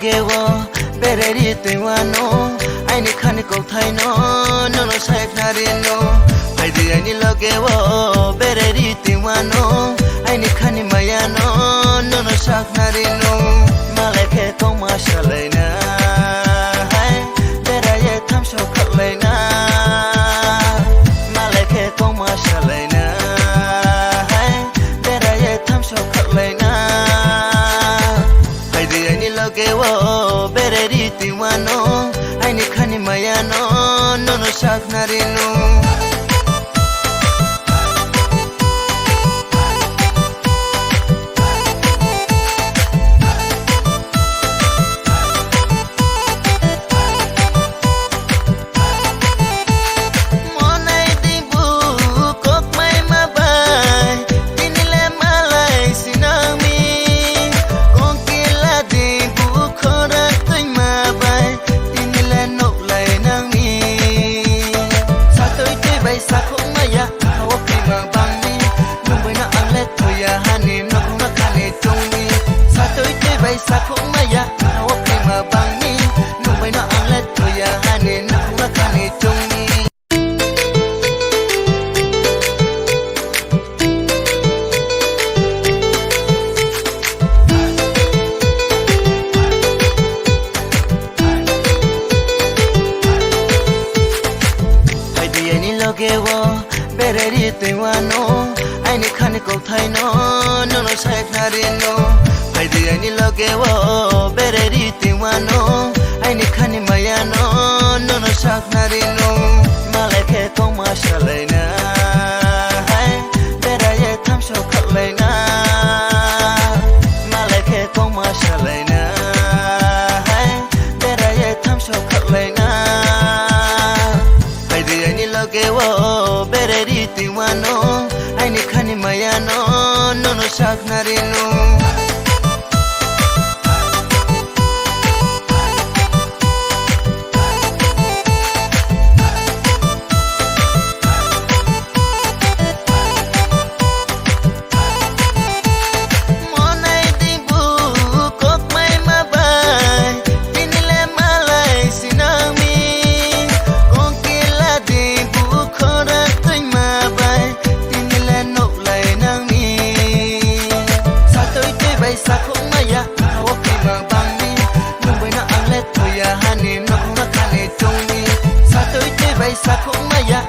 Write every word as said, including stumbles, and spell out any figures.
Logeo bereri twi wano, aini khani kokthai no, nono sai khna rino. Phaidi aini logeo bereri twi wano, aini khani maya no, nono sa khna rino. Malai khe kongma salaina, hai, beraye thamso khaklaina. Malai khe kongma salaina, hai, beraye thamso khaklaina. Phaidi aini logeo bereri twi wano, aini khani maya no, nono sa khna rino. Monai di bu kokmai ma bai, tini le malai sinang mi. Kongkila di bu khora twi ma bai, tini le nok lai nang mi. Satoi twi bai sakhok maya, hawa kima bang mi. Nung bai no ang le thuya hani, nok na khani chung mi. Satoi twi bai sakhok maya, hawa kima bang mi. Nung bai no ang le thuya hani, nok na khani chung mi. Phaidi aini logeo bereri twi wano, aini khani kokthai no, nono sai khna rino. Phaidi aini logeo bereri twi wano, aini khani maya no, nono sa khna rino. Malai khe kongma salaina, hai, beraye thamso khaklaina. Malai khe kongma salaina, hai, beraye thamso khaklaina. Phaidi aini logeo bereri twi wano, aini khani maya no, nono sa khna rino. Monai di bu kokmai ma bai, tini le malai sinang mi. Kongkila di bu khora twi ma bai, tini le nok lai nang mi. Satoi twi bai sakhok maya, hawa kima bang mi. Nung bai no ang le thuya hani, nok na khani chung mi. Satoi twi bai sakhok maya,